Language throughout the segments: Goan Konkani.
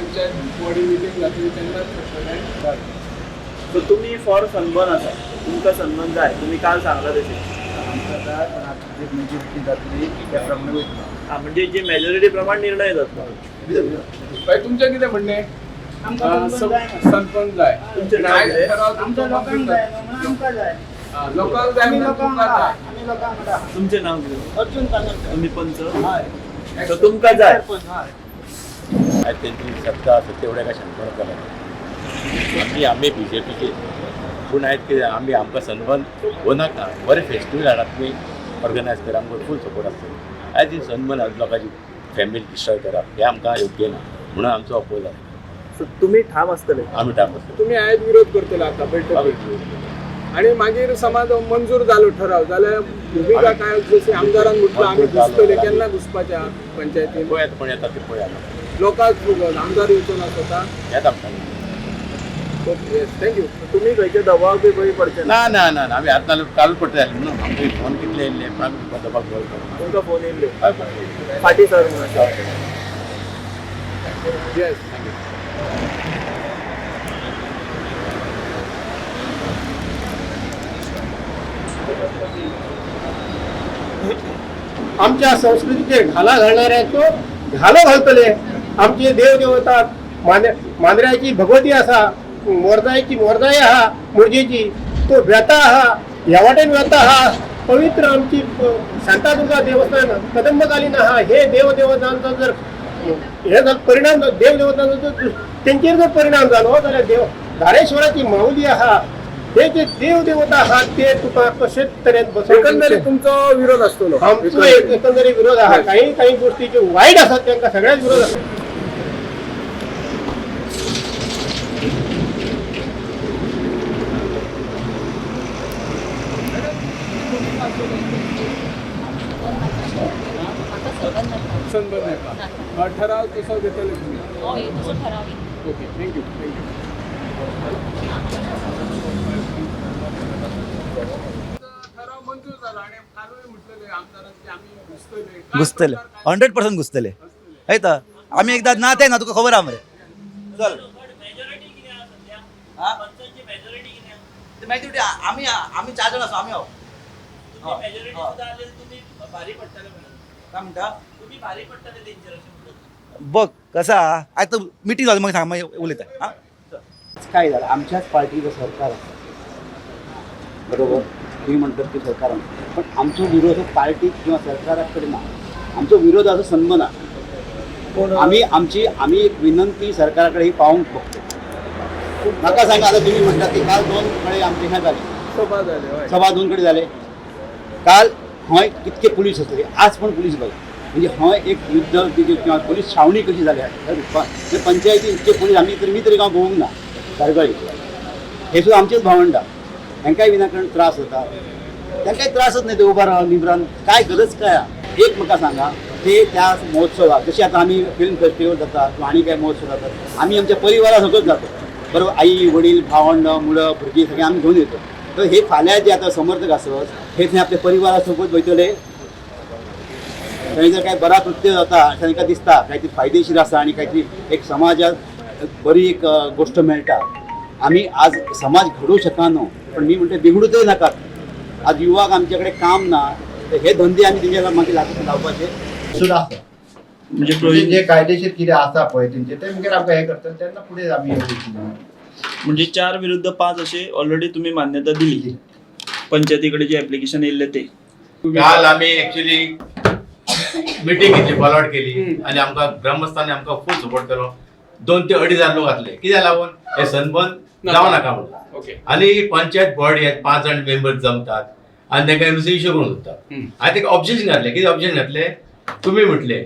पंचायत बॉडी मिटींग जातली तेन्नाच ठरतलें. सो तुमी फॉर सनबर्न आसा, तुमकां सनबर्न जाय, तुमी काल सांगला तशें. आमकां जाय, पण आतां जी मेजॉरिटी जातली त्या प्रमाणे वयतलो. हा, म्हणजे जी मेजॉरिटी प्रमाण निर्णय जातलो. बाई, तुमचें कितें म्हणणें? सनबर्न जाय. तुमचें नाव कितें? ठराव आमच्या लोकांक जाय म्हणून आमकां जाय. हा, लोकांक जाय आमी म्हणून लोकांक तुमकां जाय. आमी लोकांक म्हणटा. तुमचें नाव कितें? अर्जून कानोडकर. तुमी पंच? हय. सो तुमकां जाय. सरपंच, हय. आयज तेंची सत्ता आसा तेवढ्या काय शंकर जालें. आमी आमी बीजेपीचे, पूण आयज कितें आमी आमकां सनबर्न हो नाका. बरें फेस्टिवल हाडात तुमी, ऑर्गनायज करा, आमकां फूल सपोर्ट आसतलो. आयज ही सनबर्न लोकांची फॅमिली डिस्ट्रॉय करप हें आमकां योग्य ना, म्हणून आमचो अपोज आसा. सो तुमी ठाम आसतले? आमी ठाम आसतले. तुमी आयज विरोध करतले आतां बैठकीक आणि मागीर समाज मंजूर जालो ठराव जाल्यार भुमिका काय? जशी आमदारान म्हटलं आमी घुसतले, केन्ना घुसपाच्या पंचायतीन? पळयात कोण येता ते पळया. लोकांक आमदार येवचो ना स्वता? येता आमकां. Okay, yes, thank you. तुमी खंयचे दबाव बी पळय पडचे ना? ना ना ना ना, आमी आतां काल पडटा जालें न्हू. आमकां फोन कितले येयल्ले, पूण आमी दबाव करना. तुमकां फोन येयल्ले हय, पडटा. फाटीं सर म्हणून? येस. आमच्या संस्कृतीचेर घाला घालणाऱ्यांचो घालो घालतले. आमचे देवदेवता मांद्र्याची भगवती आसा, मोरजायची मोरजाई आहा, मुरजेची तो वेता आहा, ह्या वाटेन वेता आहा. पवित्र आमची शांतादुर्गा देवस्थान कदंबकालीन आहा. हे देवदेवतांचो जर हे जर परिणाम, देवदेवतांचो जर तेंचेर जर परिणाम जालो जाल्यार देव धारेश्वराची माऊली आहा, हे जे देवदेवता आहात ते तुका कशेच तरेन बसोवंक एकंदरीत तुमचो विरोध आसतलो. आमचो एक एकंदरीत विरोध आहा. काही काही गोष्टी ज्यो वायट आसात तांकां सगळ्याच विरोध आसा. सनबर्न नाका, ठराव तसो घेतले तुमी? हय, तसो ठरावीक. Okay, thank you, thank you. ठराव मंजूर झाला आणि कालूय म्हटलेले आमदारान की आमी घुसतले. काय घुसतले. प्रकार काय? 100% घुसतले. हय तर आमी एकदां ना ते ना तुका खबर आहा मरे. चल, हा? ते मेजॉरिटी आमी आमी चार जाण आसा आमी हाव. काय म्हणटा बघ कसा आतां मिटींग जाली मागीर सांग, मागीर उलयता. हा. काय झालं, आमच्याच पार्टीचं सरकार आसा, बरोबर? तुम्ही म्हणतात की सरकार आमचं, पण आमचो विरोध हो पार्टीक किंवा सरकारा कडेन ना. आमचो विरोध आसा सनबर्नाक. आमी आमची आमी एक विनंती सरकारा कडेन ही पावोवंक बघतो. म्हाका सांगा, आता तुम्ही म्हणटात की काल दोन कडेन आमचे हें जालें. सभा झाले, हय. सभा दोन कडेन जाले काल. हय कितके पुलीस आसले, आज पण पुलीस बघा. म्हणजे हय एक युद्ध किंवा पोलीस छावणी कशी जाल्या ह्या रुपान. म्हणजे पंचायती इतके पोलीस आमी तरी मी तरी गांव भोवूंक ना धारगळी. हे सुद्दां आमचेच भावंडां, हेंकांय विनाकारण त्रास जाता. तांकांय त्रासच न्ही, ते उबा रावन निब्रान काय गरज काय आहा? एक म्हाका सांगा, ते त्या महोत्सवाक जशी आतां आमी फिल्म फेस्टिवल जाता किंवा आनी काय महोत्सव जातात, आमी आमच्या परिवारा सगळंच जातो, बरोबर? आई वडील भावंड मुलं भुरगीं सगळीं आमी घेवन येतो. तर हे फाल्यां जे आतां समर्थक आसत हे थंय आपल्या परिवारा सोबत वयतले. थंय जर काय बरा कृत्य जाता अशें तांकां दिसता, कांयतरी फायदेशीर आसा आनी कांयतरी एक समाजाक बरी एक गोश्ट मेळटा. आमी आज समाज घडोवंक शकना, पण मी म्हणटा बिगडूं तरी नाकात. आज युवाक आमचे कडेन काम ना, तर हे धंदे आमी तेंच्या मागीर लावपाचे. सुद्धा आसा. म्हणजे म्हणजे जे कायदेशीर कितें आसा पळय तेंचे ते मागीर आमकां हें करतले तेन्ना फुडें आमी वयतले. म्हणजे 4 विरुद्ध 5 असे ऑलरेडी तुम्ही मान्यता दिली पंचायतीकडे जे ऍप्लिकेशन येयल्ले ते. काल आमी एक्चुअली मिटींग घेतली, फॉलोआउट केली आणि आमकां ग्रामस्थांनी आमकां फूल सपोर्ट केलो. 2 ते अडीच हजार लोक आसले. कित्याक लागून हे सनबर्न जावं नाका म्हणून. आणि पंचायत बॉडी 5 जाण मेंबर जमतात आणि तांकां नुस्तें इश्यू करूंक सोदतात. आनी ताका ऑब्जेक्शन घातलें. कितें ऑब्जेक्शन घातलें? तुमी म्हटलें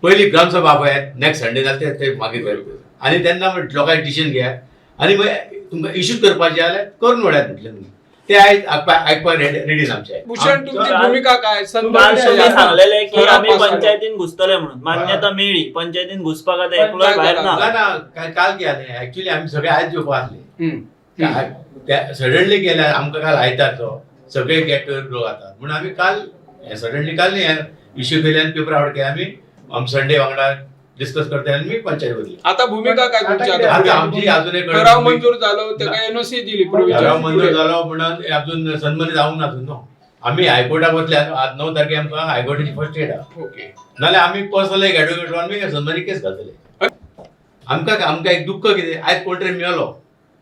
पयली ग्रामसभा आपयात, नेक्स्ट संडे जाल्यार ते मागीर, आनी तेन्ना लोकांक डिसिजन घेयात आनी मागीर तुमकां इश्यू करपाचें जाल्यार करून वडयात म्हटलें तुमी. ते आयज आयकपाक रेडी ना आमचे. भूषण, तुमची भूमिका काय? काल तुम्ही सांगलेले की ठराव आम्ही पास झालो. पंचायतीन घुसतले म्हणून, मान्यता मेळ्ळी. पंचायतीन घुसपाक आता एकलोय भायर ना. ना ना, काल कितें जालें एक्चुअली, आमी सगळे आयज येवपा आसले. सडनली केल्या आमकां. काल आयतारचो सगळे गेट लोक जातात म्हणून आमी काल सडनली काल न्ही इश्यू केले आनी पेपर आवट केले आमी. आम संडे वांगडा. डिस्कस करतले आनी मी पंचायत वतले. आता भूमिका काय तुमची? आता आता आमची अजून एक ठराव मंजूर जालो, ताका एनओसी दिली. ठराव मंजूर जालो म्हणून अजून सन्मती जावंक ना अजून न्हू. आमी हायकोर्टाक वतले. आज 9 तारखे आमकां हायकोर्टाची फर्स्ट डेट आहा. ओके. नाल्यार आमी पर्सनल एक एडवोकेट आमी सन्मनी केस घालतले. आमकां आमकां एक दुख्ख कितें, आयज कोण तरी मेलो,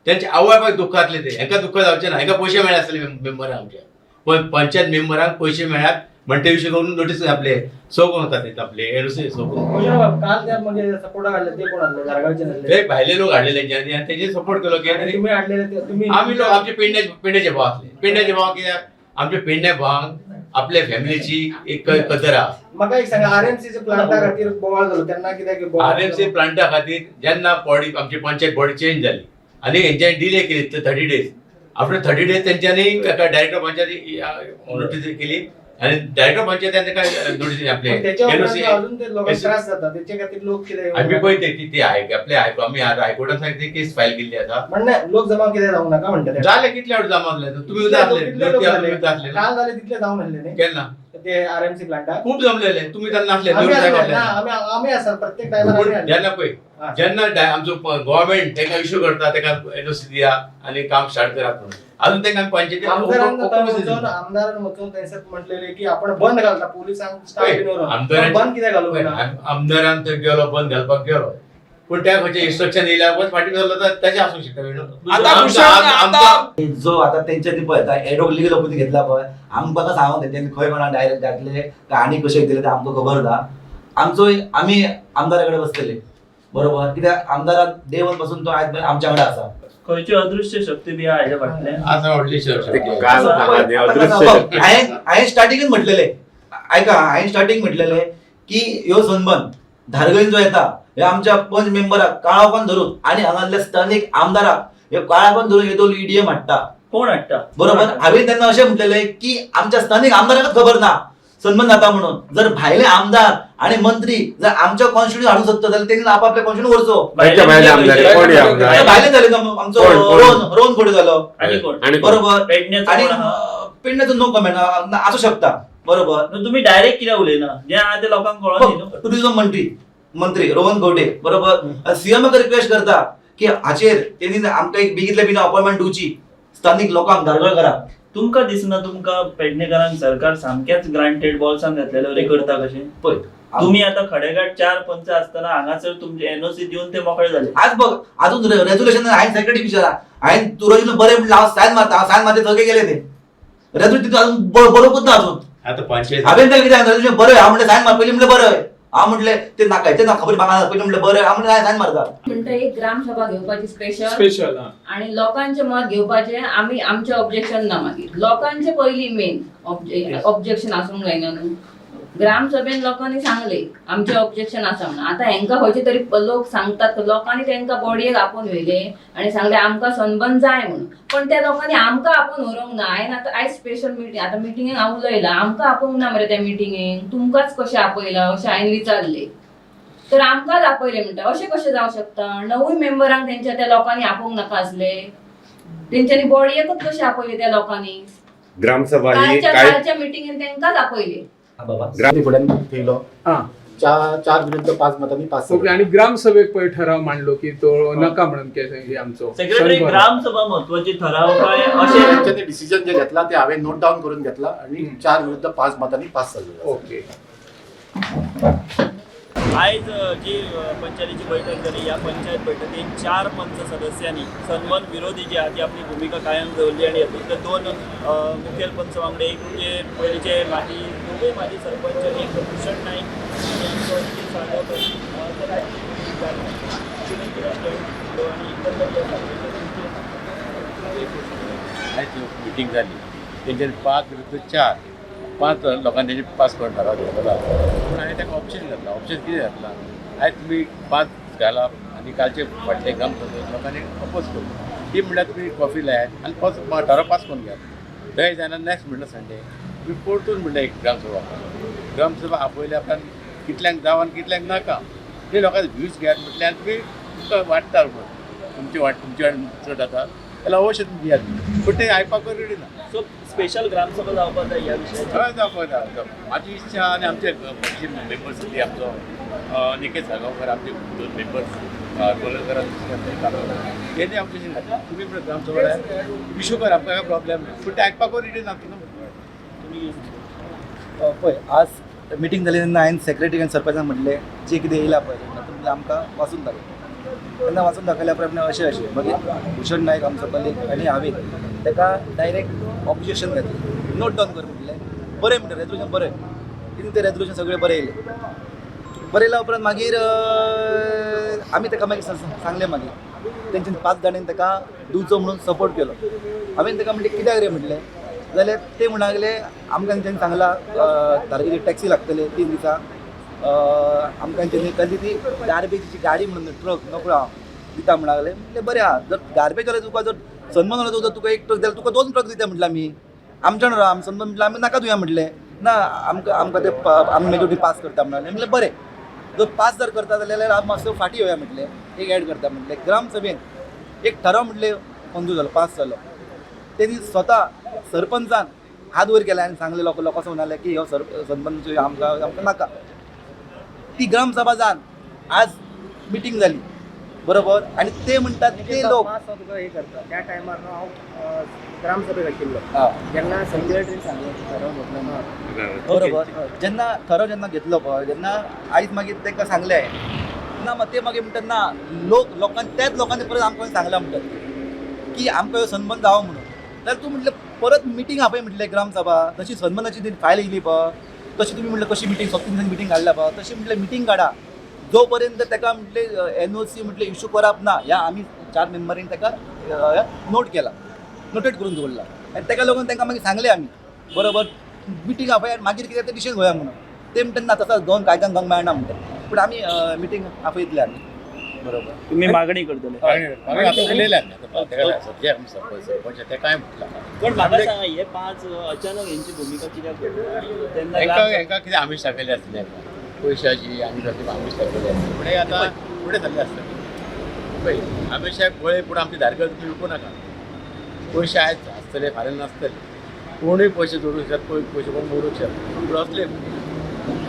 तेंचे आवय बापायक दुख्ख जातलें, ते हेंका दुख्ख जावचें ना. हेंका पयशे मेळ्ळे आसतले मेंबरांक, आमच्या पण पंचायत मेंबरांक पयशे मेळ्ळ्यात म्हण ते विशय करून नोटीस आपले सो करून वता ते आपले एनओसी सो करून. काल त्या म्हणजे सपोर्टाक हाडले ते कोण हाडले? धारगावचे हाडले ते भायले लोक हाडलेले तेंच्यांनी आनी तेंचे सपोर्ट केलो की तुम्ही हाडलेले ते तुम्ही. आमी लोक आमचे पेडण्याचे भाव आसले. पेडण्याचे भाव कित्याक आमच्या पेडण्या भावांक आपल्या फॅमिलीची एक कदर आहा. म्हाका एक सांगा, आरएमसीचे प्लांटा खातीर बोवाळ जालो तेन्ना कित्याक? आरएमसी प्लांटा खातीर जेन्ना बॉडी आमची पंचायत बॉडी चेंज जाली आनी हेंच्यांनी डिले केली 30 डेज, आफ्टर 30 डेज तेंच्यांनी एका डायरेक्टर पंचायत नोटीस केली आनी डायरेक्टर पंचायत ताका नोटीस आपले त्याच्या NOC अजून ते लोकांक त्रास जाता तेचे खातीर लोक कितें आमी पळय ती आपले आमी हायकोर्टान सांगते केस फायल केल्ली आसा. म्हणणे लोक जमा कितें जावंक नाका म्हणटा. जाले कितले फावट जमा जाले तुम्ही नासले काल जाले तितले जावन आसले न्ही केन्ना ते आरएमसी प्लांटा खूप जमलेले, तुम्ही त्यांना नासले. आमी आसा प्रत्येक टायमार. जेन्ना पळय जेन्ना आमचो गव्हर्मेंट ताका इश्यू करता ताका एनओसी दिया आनी काम स्टार्ट करात म्हणून, अजून तांकां पंचायती आमदारान वचून थंयसर म्हटलेले की आपण बंद घालता पोलिसांक स्टाफ बंद कित्याक घालूंक ना. आमदारान थंय गेलो बंद घालपाक गेलो, पूण त्या खंयचे इन्स्ट्रक्शन येयल्या वच फाटीं सरलो तर तेजें आसूंक शकता. आता जो आता तेंच्या ती पळय एडवोकेट लिगल ओपिनियन घेतला पळय, आमकां सांगूंक तेंच्यांनी खंय कोणा डायरेक्ट घातले काय आनी कशें दिलें तें आमकां खबर ना. आमचो आमी आमदारा कडेन बसलेले बरोबर, कित्याक आमदारान डे वन पासून तो आयज मेरेन आमच्या वांगडा आसा. खंयची अदृश्य शक्ती बी आहा हेच्या फाटल्यान? आसा व्हडली शक्ती. हांवें स्टार्टिंगूच म्हटलेले, आयका हांवें स्टार्टींग म्हटलेले की ह्यो सनबन धारगळीन जो येता हे आमच्या पंच मेंबराक काळोखान धरून आनी हांगासल्या स्थानीक आमदाराक हे काळोखान धरून हे दोन ईडीएम हाडटा. कोण हाडटा? बरोबर, हांवें तेन्ना अशें म्हटलेलें की आमच्या स्थानीक आमदाराकच खबर ना सन्मान जाता म्हणून. जर भायले आमदार आणि मंत्री जर आमच्या कॉन्स्टिट्यूशन हाडूंक शकता जाल्यार तेणी आपापल्या कॉन्स्टिट्यूशन व्हरचो. भायले जाले आमचो रोहन खोडे जालो बरोबर, आणि पेडण्याचो नो कमेंट आसूं शकता बरोबर. तुम्ही डायरेक्ट कित्याक उलयना जे आहा ते लोकांक कळोन. टुरिझम मंत्री रोहन खंवटे बरोबर, सीएमाक रिक्वेस्ट करता की हाचेर तेणी आमकां एक बेगीतल्या बेगीन अपॉयंटमेंट दिवची स्थानीक लोकांक धारगळकरांक. तुमकां दिसना तुमकां पेडणेकारांक सरकार सामकेंच ग्रांटेड बॉल्सान घातलेले वरी करता कशें? पळय तुम्ही आता खडेगाठ 4 पंच असताना हांगासर तुमचे एनओसी दिवन ते मोकळे झाले. आज बघ अजून रेझोल्युशन हांवें सेक्रेटरी विचारा, हांवें तुरजीन बरें म्हणलें हांव सायन मारता, हांव सायन मारता सगळे गेले ते रेझोल्युशन तितून अजून बरोवंकूच ना अजून. आता पंचायत हांवें ताका कितें रेझोल्युशन बरें हांव म्हणलें सायन मार पयलीं म्हणलें बरें, हांव म्हटलें ते नाका ते ना खबर म्हाका पयलीं म्हणलें बरें, हांव म्हणलें सायन मारता. म्हणटा एक ग्रामसभा घेवपाची स्पेशल स्पेशल आणि लोकांचे मत घेवपाचे, आमी आमचे ऑब्जेक्शन ना, मागीर लोकांचे पयली मेन ऑब्जेक्शन आसूंक जायना न्हू. ग्रामसभेन लोकांनी सांगले आमचे ऑब्जेक्शन आसा म्हणून. आतां हेंकां खंयचे तरी लोक सांगतात, लोकांनी तेंकां बॉडयेक आपोवन व्हेले आनी सांगले आमकां सनबर्न जाय म्हणून, पण त्या लोकांनी आमकां आपोवन व्हरूंक ना. हांवें आतां आयज स्पेशल मिटींग, आतां मिटिंगेक हांव उलयलां, आमकां आपोवंक ना मरे त्या मिटिंगेक, तुमकांच कशें आपयलां अशें हांवें विचारलें, तर आमकांच आपयलें म्हणटा. अशें कशें जावं शकता? 9 मेंबरांक तेंच्या त्या लोकांनी आपोवंक नाका आसले, तेंच्यांनी बॉडयेकूच कशें आपयलें त्या लोकांनी? ग्रामसभा ही कालच्या मिटिंगेन तेंकांच आपयले. थेयलो 4 विरुद्ध 5 मतांनी पास. ओके, आणि ग्रामसभेक पळय ठराव मांडलो की तो नका म्हणून की आमचो सेक्रेटरी ग्रामसभा महत्वाची ठराव काय अशें डिसिजन जे घेतला ते हांवें नोट डावन करून घेतला आणि 4 विरुद्ध 5 मतांनी पास जाल्लो. ओके, आयज जी पंचायतीची बैठक जाली, ह्या पंचायत बैठकीत 4 पंच सदस्यांनी सनबर्न विरोधी जी आहा ती आपली भुमिका कायम दवरली आनी हातूंतले 2 मुखेल पंच वांगडे, एक म्हणजे पयलींचे माजी दोगूय माजी सरपंच, एक भूषण नायक आनी आमचो निखील साळगांवकर, आयज मिटींग जाली तेंच्यानी 5 विरुद्ध 4 5 लोकांनी तेजे पास करून ठराव घेतला. पूण हांवें ताका ऑप्शन घातला. ऑप्शन कितें घातला, आयज तुमी 5 घाला आनी कालचे फाटले ग्रामसभेक लोकांनी अपोज करू ती म्हणल्यार तुमी कॉफी लायात आनी पास ठराव पास करून घेयात. थंय जायना नेक्स्ट म्हणल्यार संडे तुमी परतून म्हणल्यार एक ग्रामसभा आपयल्या. ग्रामसभा आपयल्या उपरांत कितल्यांक जाव आनी कितल्यांक नाका ते लोकांचे व्यूज घेयात म्हटल्यार तुमी तुमकां वाडटा तुमची वाट तुमची वाट चड जाता जाल्यार अवश्य तुमी दियात, पूण ते आयकपाक रेडी ना. सो स्पेशल ग्रामसभा जावपाक जाय ह्या विशयाचेर. हय जावपाक जाय. म्हाजी इच्छा आनी आमचे जे मेंबर्स आसली आमचो निकेत साळगांवकर आमचे दोन मेंबर्स कोलकरां तेणी ऑब्जेक्शन घातलें. तुमी ग्रामसभा इशू कर, आमकां काय प्रॉब्लेम ना, पूण ते आयकपाक रेडी ना. तुमी पळय आज मिटींग जाली तेन्ना हांवें सेक्रेटरी आनी सरपंचाक म्हटलें जे कितें येयला पळय तेन्ना तुमी आमकां वाचून दाखय. तेन्ना वाचून दाखयल्या प्रमाणे अशें अशें मागीर भूषण नायक आमचो कलीग आनी हांवें ताका डायरेक्ट ऑब्जेक्शन घातलें, नोट डावन कर म्हटलें. बरें म्हणटा रेजोल्युशन बरें, कितें तें रेजोल्युशन सगळें बरयलें. बरयल्या उपरांत मागीर आमी ताका मागीर सांगलें, मागीर तेंच्यानी 5 जाणांनी ताका दिवचो म्हणून सपोर्ट केलो. हांवें ताका म्हणलें कित्याक रे म्हटलें जाल्यार ते म्हणूंक लागले आमकां तेंच्यांनी सांगलां धारगळी टॅक्सी लागतले 3 दिसां, आमकां तेंच्यांनी कसली ती गार्बेजीची गाडी म्हणून ट्रक नकळो हांव दिता म्हणूंक लागले. म्हणलें बरें आहा, जर गार्बेज वाले तुका जर सन्मान वाले तुका एक ट्रक जाल्यार तुका 2 ट्रक दिता म्हटलें आमी, आमच्या आमी सन्मान म्हटलें आमी नाका दिवया म्हटलें ना, आमकां आमकां ते आमी मेजोरिटी पास करता म्हणलें. म्हणलें बरें, जर पास जर करता जाल्यार आमी मातसो फाटीं येवया म्हटलें, एक एड करता म्हटलें. ग्रामसभेन एक ठराव म्हटलें मंजूर जालो, पास जालो. तेणी स्वता सरपंचान हात वयर केला आनी सांगलें लोक लोकां म्हणाले की हो सरपंच आमकां आमकां नाका. ती ग्रामसभा जावन आज मिटींग जाली बरोबर, आनी ते म्हणटात ते लोक तुका हे करता. त्या टायमार न्हू हांव ग्रामसभेक आशिल्लो जेन्ना सेक्रेटरीन सांगलें ठराव घेतलो ना बरोबर, जेन्ना ठराव जेन्ना घेतलो पळय तेन्ना आयज मागीर तांकां सांगलें ना, मग ते मागीर म्हणटात ना लोक लोकांनी त्याच लोकांनी परत आमकां सांगलां म्हणटात की आमकां सन्मान जावो म्हणून. जाल्यार तूं म्हटलें परत मिटींग आपय म्हटलें ग्रामसभा, जशी सन्मानाची ती फायल येयली पळय तशी तुमी म्हटलें कशी मिटींग 3 दिसांनी मिटींग काडल्या पळय तशी म्हटलें मिटींग काडा. जो पर्यंत ताका म्हटलें NOC म्हटलें इशू करप ना, ह्या आमी 4 मेंबरीन ताका नोट केला, नोटेट करून दवरला आनी ताका लागून तांकां मागीर सांगलें आमी बरोबर मिटींग आपय आनी मागीर कितें तें डिसिजन घेवया म्हणून. ते म्हणटात ना तसो गोवन कायद्यान जावंक मेळना म्हणटात, पूण आमी मिटींग आपयतले आमी बरोबर. तुमी मागणी करतले. सरपंच ते काय म्हटलं, पण म्हाका सांगा हे 5 अचानक हेंची भुमिका कित्याक हेंकां कितें आमीश दाखयले आसतले, पयशाची आनी कसली आमीश दाखयले आसतले, पूण हे आतां फुडें सरले आसतले. पळय आमिशाक पळय, पूण आमची धारगळ तुमी विकूं नाका. पयशे आयज आसतले फाल्यां नासतले, कोणूय पयशे जोडूंक शकता, पयशे कोण मोडूंक शकता, पूण असले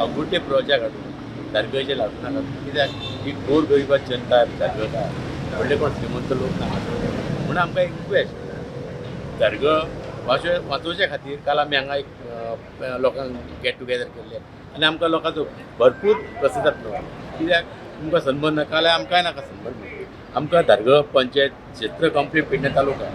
अगुटे प्रोजेक्ट हाडून धारगळचे लागूं नाका. कित्याक ही गोर गरिबा जनता धारगळकार, व्हडले कोण श्रीमंत लोक ना, म्हणून आमकां एक रिक्वेस्ट धारगळ वाचोवचे खातीर काल आमी हांगा एक लोकांक गेट टुगेदर केल्ले आनी आमकां लोकांचो भरपूर प्रतिसाद मेळ्ळो. कित्याक तुमकां सनबर्न नाका जाल्यार आमकांय नाका सनबर्न, आमकां धारगळ पंचायत क्षेत्र कंप्लीट पेडणे तालुका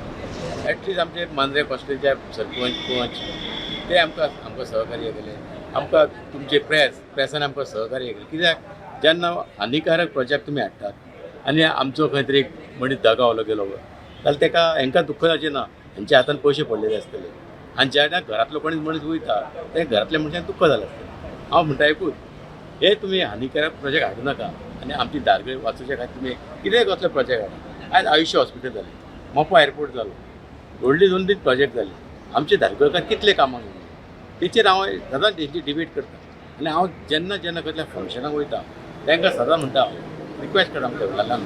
एटलिस्ट आमचे मांद्रे कॉन्स्टिट्युएन्सीचे सरपंच पंच ते आमकां आमकां सहकार्य केले, आमकां तुमचे प्रेसान आमकां सहकार्य केलें. कित्याक जेन्ना हानिकारक प्रोजेक्ट तुमी हाडटात आनी आमचो खंय तरी एक मनीस दगावलो गेलो जाल्यार ताका हांकां दुख्ख जावचें ना, हेंच्या हातान पयशे पडलेले आसतले आनी जेन्ना घरांतलो कोणी मनीस वयता ते घरांतल्या मनशान दुख्ख जालें आसतलें. हांव म्हणटा एकूच, हे तुमी हानिकारक प्रोजेक्ट हाडूं नाका आनी आमची धारगळ वाचोवच्या खातीर तुमी कितेंय कसले प्रोजेक्ट हाडा. आयज आयुश्य हॉस्पिटल जालें, मोपा एअरपोर्ट जालो, व्हडली 2-3 प्रोजेक्ट जाले, आमचे धारगळकार कितले कामाक येयले तेचेर हांव सदांच तेंची डिबेट करता. आनी हांव जेन्ना जेन्ना कसल्या फंक्शनाक वयता तांकां सदां म्हणटा, रिक्वेस्ट करता आमच्या वडिलांक,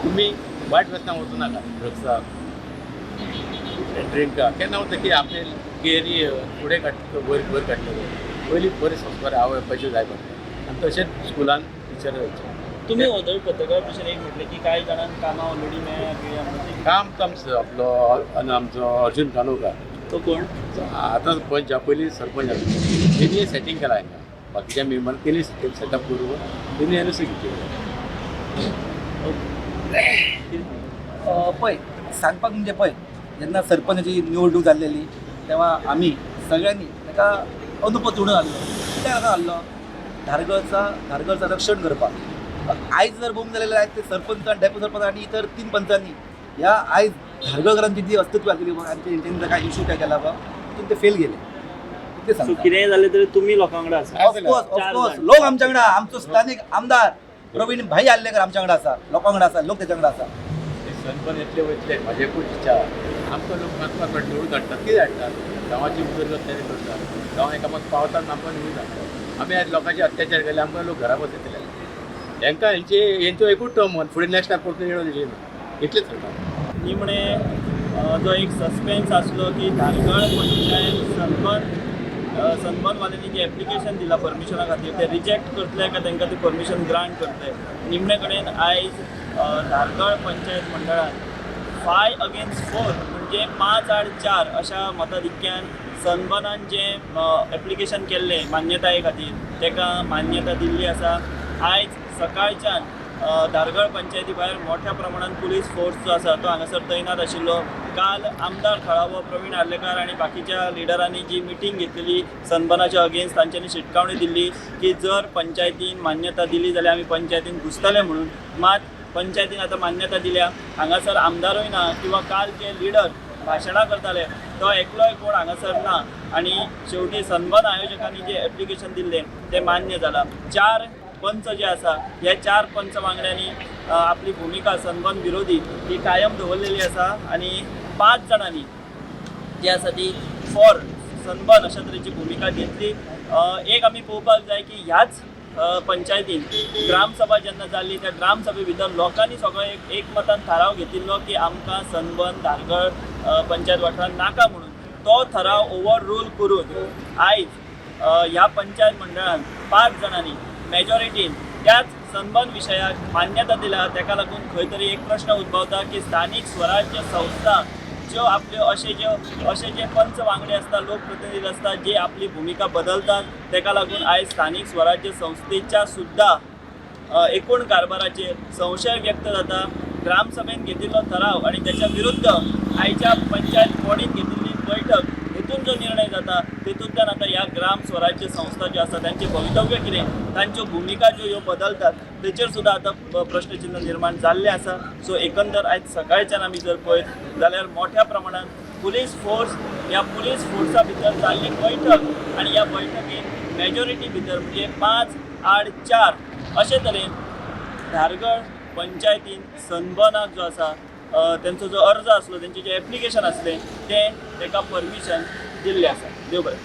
तुमी वायट व्यसनाक वचूं नाका, ड्रग्साक ड्रिंकाक. केन्ना वता की आपले कॅरियर फुडें काडटा, वयर वयर काडटले, पयलीं बरे संस्कार आवय बापायच्यो जाय पडटा आनी तशेंच स्कुलान टिचर जायचे. तुमी ऑलरेडी पत्रकार परिशद एक म्हटलें की कांय जाणांक कामां ऑलरेडी मेळ्ळ्या. काम तो आमचो आपलो आमचो अर्जुन कानोकर, तो कोण आतां पंच पयलीं सरपंच आसलो, तेणी सेटींग केलां हांकां बाकीच्या मेंबर तेणी सेटअप करून तेणी NOC घेतली. पळय सांगपाक म्हणजे पळय जेन्ना सरपंचाची निवडणूक जाल्लेली तेव्हा आमी सगळ्यांनी ताका अनुपत निवडून हाडलो. कित्याक हाडलो? धारगळचा रक्षण करपाक. आयज जर बूम जालेले आयज ते सरपंच आनी डेप्युटी सरपंच आनी इतर 3 पंचांनी ह्या आयज धारगळकारांची जी अस्तित्व आसलेली आमचे तेंचे काय इशू काय केला तितून ते फेल गेले. कितेंय जालें तरी तुमी लोकां वांगडा आसा. ऑफकोर्स ऑफकोर्स लोक आमच्या वांगडा, आमचो स्थानीक आमदार प्रवीण भाई आर्लेकर आमच्या वांगडा आसा, लोकां वांगडा आसा, लोक तेच्या वांगडा आसा. सनबर्न येतले वयतले म्हाजें एकूच इच्छा, आमकां लोक 5-5 फावट निवडून हाडटात, कितें हाडटात, गांवाची उदरगत ताणें करतात, गांव एकामेक पावतात, आमकां निवडून हाडटात. आमी आयज लोकांचे अत्याचार केले, आमकां लोक घरा बसयतले. हेंकां हेंचो एकूच टर्म फुडें नेक्स्ट टायम परतून येवं दिली ना, इतलेंच सांगता. निमणे जो एक सस्पेन्स आसलो की धारगळ पंचायत सनबर्न सनबर्नवाल्यांनी जें एप्लिकेशन दिलां परमिशना खातीर तें रिजेक्ट करतले काय तांकां ती परमिशन ग्रांट करतले. निमणे कडेन आयज धारगळ पंचायत मंडळान 5-4 म्हणजे 5-4 अशा मताधिक्यान सनबर्नान जें एप्लिकेशन केल्लें मान्यताये खातीर ताका मान्यता दिल्ली आसा. आयज सकाळच्यान धारगळ पंचायती भायर मोठ्या प्रमाणात पुलीस फोर्स जो आसा तो हांगासर तैनात आशिल्लो. काल आमदार थळावो प्रवीण आर्लेकार आनी बाकीच्या लिडरांनी जी मिटींग घेतलेली सनबर्नाच्या अगेन्स्ट, तांच्यांनी शिटकावणी दिल्ली की जर पंचायतीन मान्यता दिली जाल्यार आमी पंचायतीन घुसतले म्हणून. मात पंचायतीन आतां मान्यता दिल्या. हांगासर आमदारूय ना किंवा काल जे लिडर भाशणां करताले तो एकलोय कोण हांगासर ना आनी शेवटी सनबर्न आयोजकांनी जे एप्लिकेशन दिल्लें तें मान्य जालां. 4 पंच जे आसा ह्या 4 पंच वांगड्यांनी आपली भुमिका सनबर्न विरोधी ही कायम दवरलेली आसा आनी 5 जाणांनी जी आसा ती फॉर सनबर्न अशा तरेची भुमिका घेतली. एक आमी पळोवपाक जाय की ह्याच पंचायतीन ग्रामसभा जेन्ना जाल्ली त्या ग्रामसभे भितर लोकांनी सगळो एक एकमतान थाराव घेतिल्लो की आमकां सनबर्न धारगळ पंचायत वाठारांत नाका म्हणून. तो थाराव ओवर रूल करून आयज ह्या पंचायत मंडळान 5 जाणांनी मेजॉरिटीन त्याच सनबर्न विशयाक मान्यता दिल्या. ताका लागून खंय तरी एक प्रश्न उद्भवता की स्थानीक स्वराज्य संस्था ज्यो आपल्यो अशे जे पंच वांगडी आसता, लोकप्रतिनिधी आसता जे आपली भुमिका बदलतात, ताका लागून आयज स्थानीक स्वराज्य संस्थेच्या सुद्दां एकूण कारभाराचेर संशय व्यक्त जाता. ग्रामसभेन घेतिल्लो ठराव आनी त्याच्या विरुद्ध आयच्या पंचायत बॉडीन घेतिल्ली बैठक हेतून जो निर्णय जाता तेतूंतल्यान आतां ह्या ग्राम स्वराज्य संस्था ज्यो आसा तांचें भवितव्य कितें, तांच्यो भुमिका ज्यो ह्यो बदलतात तेचेर सुद्दां आतां प्रश्नचिन्ह निर्माण जाल्लें आसा. सो एकंदर आयज सकाळच्यान आमी जर पळयत जाल्यार मोठ्या प्रमाणात पुलीस फोर्स ह्या पुलीस फोर्सा भितर जाल्ली बैठक आनी ह्या बैठकीन मेजॉरिटी भितर म्हणजे 5-4 अशे तरेन धारगळ पंचायतीन सनबर्नाक जो आसा तेंचो जो अर्ज आसलो, तेंचें जें एप्लिकेशन आसलें तें तेका परमिशन दिल्लें आसा. देव बरें.